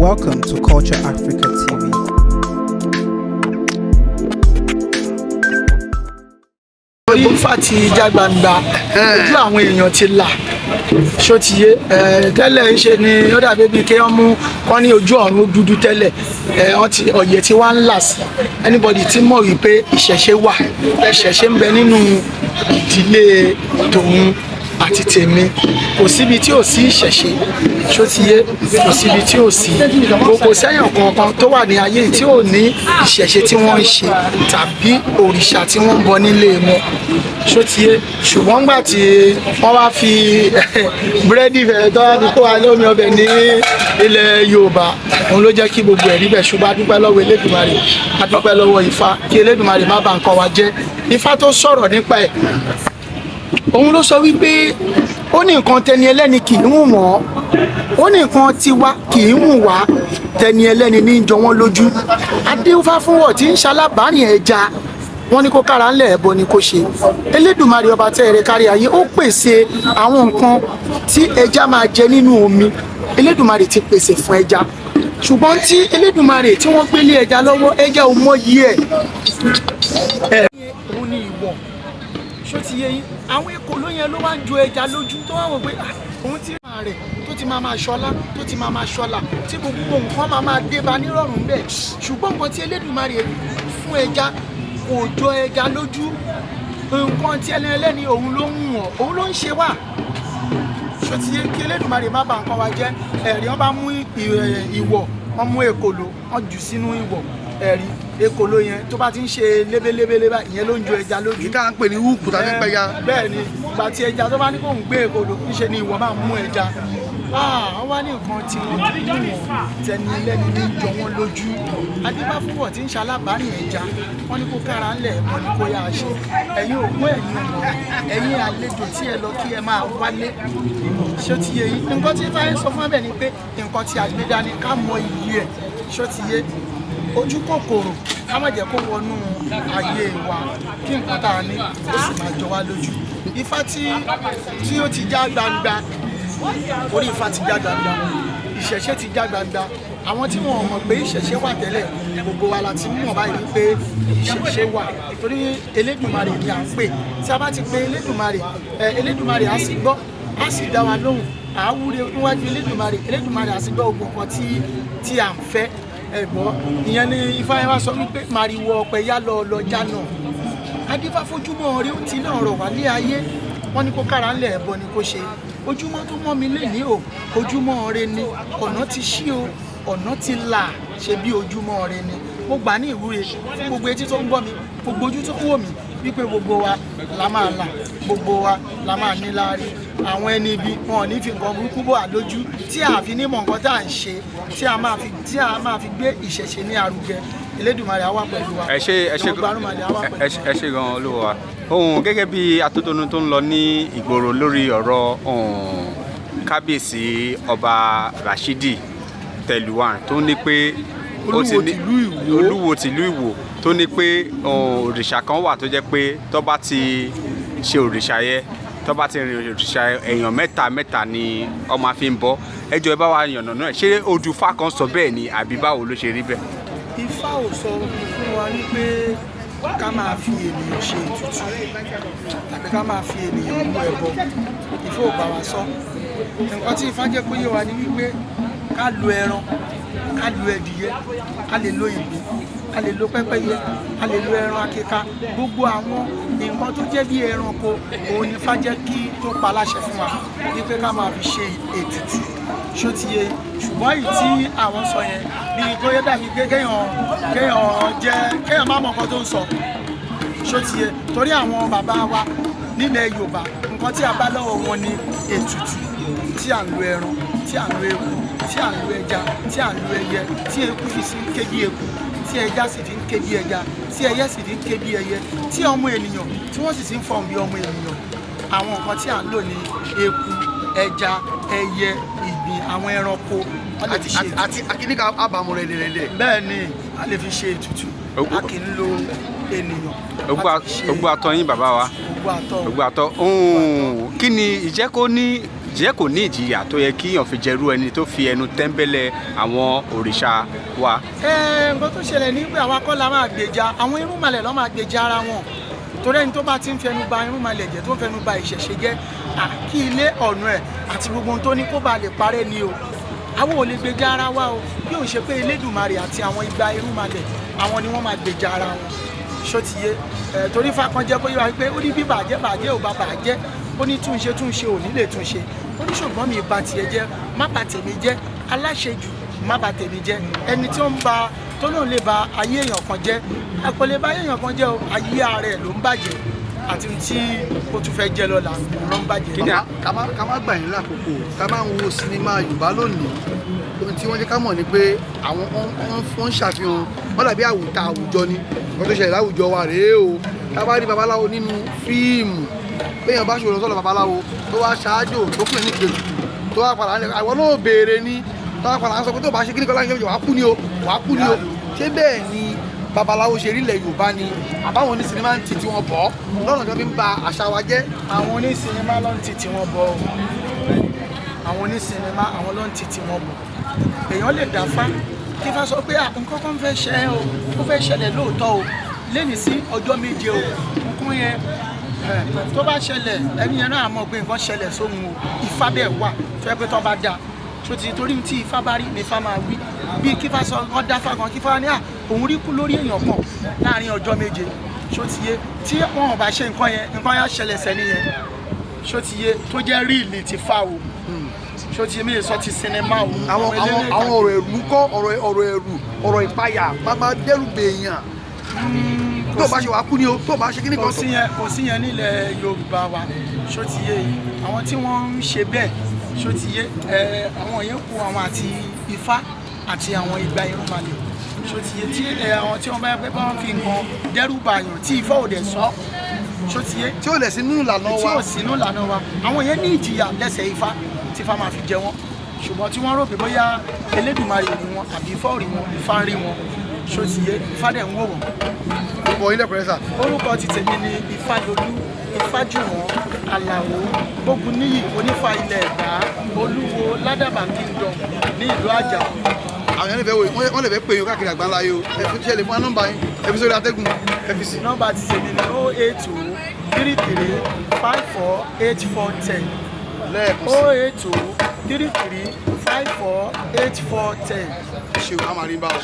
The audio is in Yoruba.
Welcome to Culture Africa TV. Ifá ti já gbangba, ojú àwọn èèyàn ti là. Ṣó ti yé ẹ? Tẹ́lẹ̀ ń ṣe ni ó dàbí bíi kí wọ́n mú kọ́ ní ojú ọ̀run dúdú tẹ́lẹ̀. Ẹ wọ́n ti ọ̀yẹ̀ tí wọ́n ń là sí. Anybody tí mọ̀ wípé ìṣẹ̀ṣe wà, ìṣẹ̀ṣe ń bẹ nínú ìdílé tòun àti tèmi, kò síbi tí ò sí ìṣẹ̀ṣe. Ṣó ti yé? Kò síbi tí ò sí, kò sẹ́yìn kankan tó wà ní ayé tí ò ní ìṣẹ̀ṣe tí wọ́n ń ṣe tàbí òrìṣà tí wọ́n ń bọ nílé wọn. Ṣó ti yé? Ṣùgbọ́n gbà tí wọ́n wá fi búrẹ́dì fẹ́ tó wá fi kó wa lómi ọbẹ̀ ní ilẹ̀ Yorùbá, òun ló jẹ́ kí gbogbo ẹ̀rí bẹ̀. Ṣùgbọ́n a dúpẹ́ lọ́wọ́ Elédùmarè, a dúpẹ́ lọ́wọ́ Ifá, kí Elédùmarè má bà nǹkan wa jẹ́. Ifá tó sọ̀rọ̀ nípa ẹ̀, òun ló sọ wípé ó ní nǹkan tẹni ẹlẹ́ni kì í wù wọ́n, ó ní nǹkan tiwa kì í wù wá, tẹni ẹlẹ́ni ní í jọ wọ́n lójú. Adéfá fún wọ̀ tí ń ṣalábàárìn ẹja, wọ́n ní kó kára ńlẹ̀, ẹbọ ni kó ṣe. Elédùmarè ọba tẹ́ẹ̀rẹ́ kárí ayé, ó pèsè àwọn nǹkan tí ẹja máa jẹ nínú omi. Elédùmarè ti pèsè fún ẹja, ṣùgbọ́n tí Elédùmarè tí wọ́n gbélé ẹja lọ́wọ́, ẹja ò mọyì ẹ̀. Òun ni ìwọ̀. Ṣó ti yé yín? Àwọn ekòló yẹn ló wá ń jo ẹja lójú, tó wá wò pé òun ti máa rẹ̀ tó ti máa máa ṣọlá, tó ti máa máa ṣọlá, tí gbogbo nǹkan máa máa dé bá nírọ̀rùn bẹ́ẹ̀. Ṣùgbọ́n nǹkan tí Elédùmarè fún ẹja kò jọ ẹja lójú. Nǹkan tí ẹni ẹlẹ́ni, òun ló ń wọ̀n, òun ló ń ṣe wá. Ṣó ti yé? Kí Elédùmarè má bà nǹkan wa jẹ́. Ẹ̀rí, wọ́n bá mú ìwọ̀, wọ́n mú ekòló, wọ́n jù sínú ìwọ̀. Ẹ̀rí, ekòló yẹn tó bá ti ń ṣe lébélébélé báyìí, ìyẹn ló ń jo ẹja lójú. Yìí tá à ń pè ní húùkù tàbí pẹja. Bẹ́ẹ̀ ni, ìgbà tí ẹja tó bá ní kó ń gbé ekòló, ńṣe ni ìwọ máa mú ẹja. Wọ́n wá ní nǹkan tí wọ́n ti mú wọn, tẹni ẹlẹ́ni ní jọ wọ́n lójú. Adébáfúnwọ̀ tí ń ṣalábàárìn ẹja, wọ́n ní kó kára ńlẹ̀, wọ́n ní kó yá a ṣe. Ẹ̀yin ògún, ẹ̀yin ọmọ, ẹ̀yin àlejò tí ẹ lọ, kí ẹ máa wálé. Ṣó ti yé yín? Nǹkan tí fáyé sọ fún ẹbẹ̀ ni pé nǹkan tí a gbé dání, ká mọ iyì ẹ̀. Ṣó ti yé? Ojú kòkòrò, ká má jẹ́ kó wọnú ayé wa, kí nǹkan tá a ní ó sì máa jọ wá lójú. Ifá tí ó ti já gbangba, orí Ifá ti já gbangba, ìṣẹ̀ṣe ti já gbangba. Àwọn tí wọn ò mọ̀ pé ìṣẹ̀ṣe wà tẹ́lẹ̀, gbogbo wa la ti mọ̀ báyìí wípé ìṣẹ̀ṣe wà, torí Elédùmarè ni à ń pè. Tí a bá ti pe Elédùmarè, ẹ Elédùmarè á sì gbọ́, á sì dá wa lóhùn. À á wúre níwájú Elédùmarè, Elédùmarè á sì gbọ́ gbogbo nǹkan tí à ń fẹ́. Ẹ gbọ́, ìyẹn ni Ifá yẹn wá sọ wípé màrìwò ọ̀pẹ yá lọ lọ já náà, adífá fojúmọ́ rí, ó ti náà rọ̀ wálé ayé. Wọ́n ní kó kára ńlẹ̀, ẹbọ ni kó ṣe. Ojúmọ́ tó mọ́ mi lénìí o, ojúmọ́ ire ni. Ọ̀nà ti ṣí o, ọ̀nà ti là, ṣe bí ojúmọ́ ire ni. Mo gbà ní ìwúre fún gbogbo etí tó ń gbọ́ mi, gbogbo ojú tó ń wò mí, wípé gbogbo wa la máa là, gbogbo wa la máa ní láárí. Àwọn ẹni ibi wọn ò ní fi nǹkan burúkú bò wá lójú tí a fi ní mọ̀ nǹkan tá à ń ṣe, tí a máa fi gbé ìṣẹ̀ṣe ní arugẹ. Elédùmarè á wà pẹ̀lú wa. Ẹ ṣe, ẹ ṣe. Gbogbo arúmọlẹ̀ á wà pẹ̀lú wa. Ẹ ṣe gan, olúwa wa. Ohun gẹ́gẹ́ bí atótónu tó ń lọ ní ìgboro lórí ọ̀rọ̀ ohun kábíyèsí Ọba Rashidi Tẹ̀lúwàn tó ní pé ó ti Olúwo ní tìlú Ìwó. Olúwo tìlú Ìwó tó ní pé ohun òrìṣà kan wà tó jẹ́ pé tó bá ti ṣe òrìṣà yẹ, tó bá ti rìn òrìṣà yẹ, èèyàn mẹ́ta mẹ́ta ni ó máa fi ń bọ́. Ẹ jọ̀ọ́, ẹ bá wa yànnà náà. Ṣé odù Ifá kan sọ bẹ́ẹ̀ ni, àbí báwo ló ṣe rí bẹ́ẹ̀? Ifá ò sọ fún wa wípé ká máa fi ènìyàn ṣe ètùtù tàbí ká máa fi ènìyàn mú ẹbọ. Ifá ò bá wa sọ. Nǹkan tí Ifá jẹ́ kó yé wa ni wípé ká lo ẹran, ká lo ẹdìyẹ, a lè lo ìgbín, a lè lo pẹ́pẹ́yẹ, a lè lo ẹran akíka. Gbogbo àwọn nǹkan tó jẹ́ bí ẹranko, òun ni Ifá jẹ́ kí tó pa láṣẹ fún wa wípé ká máa fi ṣe ètùtù. Ṣó ti yé? Ṣùgbọ́n èyí tí àwọn sọ yẹn, bí kó yẹ dàbí pé kéèyàn jẹ́ kéèyàn má mọ nǹkan tó ń sọ. Ṣó ti yé? Torí àwọn bàbá wa nílẹ̀ Yorùbá, nǹkan tí a bá lọ́wọ́ wọn ni ètùtù tí à ń lo ẹran, tí à ń lo eku, tí à ń lo ẹja, tí à ń lo ẹyẹ, tí eku fi sí ń ké bí eku, tí ẹja sì fi ń ké bí ẹja, tí ẹyẹ sì fi ń ké bí ẹyẹ, tí ọmọ ènìyàn tí wọ́n sì ti ń fọhùn bí ọmọ ènìyàn. Àwọn nǹkan tí à ń lò ní eku, ẹja, ẹyẹ, ìgbín, àwọn ẹranko, wọ́n lè fi ṣe ètùtù. Àti akíníkà àbàmù rẹ̀ lẹ̀lẹ̀. Bẹ́ẹ̀ ni, a lè fi ṣe ètùtù. A kì í lo ènìyàn láti fi ṣe. Ogbó atọ́ yín, bàbá wa. Ogbó àtọ̀. Ogbó atọ́. Kí ni ìjẹ́ kó ní Jẹ́ kò ní ìjìyà tó yẹ kíyàn fi jẹrú ẹni tó fi ẹnu tẹ́ńbẹ́lẹ̀ àwọn òrìṣà wa? Ẹ, nǹkan tó ṣẹlẹ̀ ní pé àwa kọ́ la máa gbèjà àwọn irúnmalẹ̀ ló máa gbèjà ara wọn, torí ẹni tó bá ti ń fẹnu ba irúnmalẹ̀ jẹ́, tó ń fẹnu ba ìṣẹ̀ṣe jẹ́, kí ilé ọ̀nà ẹ̀ àti gbogbo ohun tó ní kó ba lè parẹ́ ni o. Àwọn ò lè gbèjà ara wa o, bí òun ṣe pé Elédùmarè àti àwọn igba irúnmalẹ̀, àwọn ni wọ́n máa gbèjà ara wọn. Ṣó ti yé ẹ? Torí Ifá kan jẹ́ kó yé wa pé ó ní bí bàjẹ́ bàjẹ́ ò bá bàjẹ́, ó ní túnṣe túnṣe ò ní lè túnṣe, ó ní ṣùgbọ́n mi bà tiẹ̀ jẹ́, má bà tèmi jẹ́, aláṣejù má bà tèmi jẹ́. Ẹni tí ó ń ba tó náà lè ba ayé èèyàn kan jẹ́, a kò lè ba ayé èèyàn kan jẹ́ o. Ayé ara ẹ̀ ló ń bàjẹ́, àti ohun tí ó tún fẹ́ jẹ́ lọ́la ló ń bàjẹ́. Kí ni Ká má gbà yín lákòókò. Ká má ń wo sinimá Yorùbá lónìí, ohun tí wọ́n jẹ́ ká mọ̀ ni pé àwọn wọ́n ń ṣàfihàn wọ́n dàbí àwùta àwùjọ ni. Nǹkan tó ṣẹlẹ̀ láwùjọ wa rèé o. Tá a bá rí babaláwo nínú fíìmù, béèyàn bá ṣòro sọ́dọ̀ babaláwo tó wá ṣáájò tó kúrò ní ìgbèkùtù tó wá padà ń lẹ àwọn náà béèrè ni, tó wá padà ń sọ pé tó bá ṣe kíní kan láti ṣe, wàá kú ni o, wàá kú ni o. Ṣé bẹ́ẹ̀ ni babaláwo ṣe rí ilẹ̀ Yorùbá ni, àbáwọn ní sinimá ń ti tiwọn bọ̀ lọ́nà tó fi ń ba àṣà wa jẹ́? Àwọn onísinimá ló ń ti tiwọn bọ̀ o. Àwọn onísinimá, àwọn ló ń ti tiwọn bọ̀. Èèyàn lè dáfá kí fá sọ pé, "Ah, nǹkan kan fẹ́ ṣe o, ó fẹ́ ṣẹlẹ̀ lóòótọ́ o, lẹ́yìn sí ọjọ́ 7 o." Nǹkan yẹn tó bá ṣẹlẹ̀, ẹni yẹn náà mọ̀ pé nǹkan ṣẹlẹ̀ sóhun o. Ifá bẹ́ẹ̀ wà tó yẹ pé tó bá dáa tó ti torí tí Ifá bá rí ni Ifá máa wí. Bí kífá sọ kán dáfá kan, kífá ní à òun rí kú lórí èèyàn kan láàrin ọjọ́ 7, ṣó ti yé? Tí wọn ò bá ṣe nǹkan yẹn, nǹkan yẹn á ṣẹlẹ̀ sẹ́ni yẹn. Ṣó ti yé? Tó jẹ́ real ti fa o. Ṣó ti yé? Mi sọ ti sinimá o. Àwọn eléré àwọn àwọn ọ̀rọ̀ ẹ̀rù kọ́, ọ̀rọ̀ ẹ̀rù, ọ̀rọ̀ ìpayà, máa dẹ́rù bèèyàn, tó bá ṣe wàá kú ni o, tó bá ṣe kíní kò kan sí yẹn, kò sí yẹn nílẹ̀ Yorùbá wa. Ṣó ti yé? Àwọn tí wọ́n ń ṣe bẹ́ẹ̀, ṣó ti yé ẹ, àwọn yẹn kú àwọn àti Ifá àti àwọn igba irúnmalẹ̀. Ṣó ti yé? Tí ẹ, àwọn tí wọ́n bá pẹ́ bá wọn fi nǹkan dẹ́rù bàyàn tí Ifá ò dẹ̀ sọ, ṣó ti yé? Tí ó lẹ̀ sínú ìlànà tí wa. ò sínú ìlànà wa, àwọn yẹn ní ìjìyà lẹ́sẹ̀ Ifá tí Ifá máa fi jẹ wọ́n. Ṣùgbọ́n tí wọ́n rò pé bóyá Elédùmarè rí wọn àbí Ifá ò rí wọn, Ifá ń rí wọn. Ṣó ti yé? Ifá dẹ̀ ń wò wọ́n. Orúkọ yín lẹ́kùnrẹ́rẹ́ sà? Orúkọ ti tèmi ni Ifálolú Ifájùwọ̀n Àlàó Gbógunníyì, onífà ilẹ̀ Ẹ̀gbá, olúwo Ládàbà Kingdom ní ìlú Àjà. Àwọn èèyàn lè fẹ́ wò yín, wọ́n lè fẹ́ pè yín káàkiri àgbáńlá yìí o. Ẹ fi ṣe lè fún wa nọ́mbà yín, ẹ fi sórí atẹ́gùn, ẹ fi sí. Nọ́mbà ti tèmi ni 08033548410. Lẹ́ẹ̀kan sí. 08033548410. Ṣe o, a máa rí bá ọ.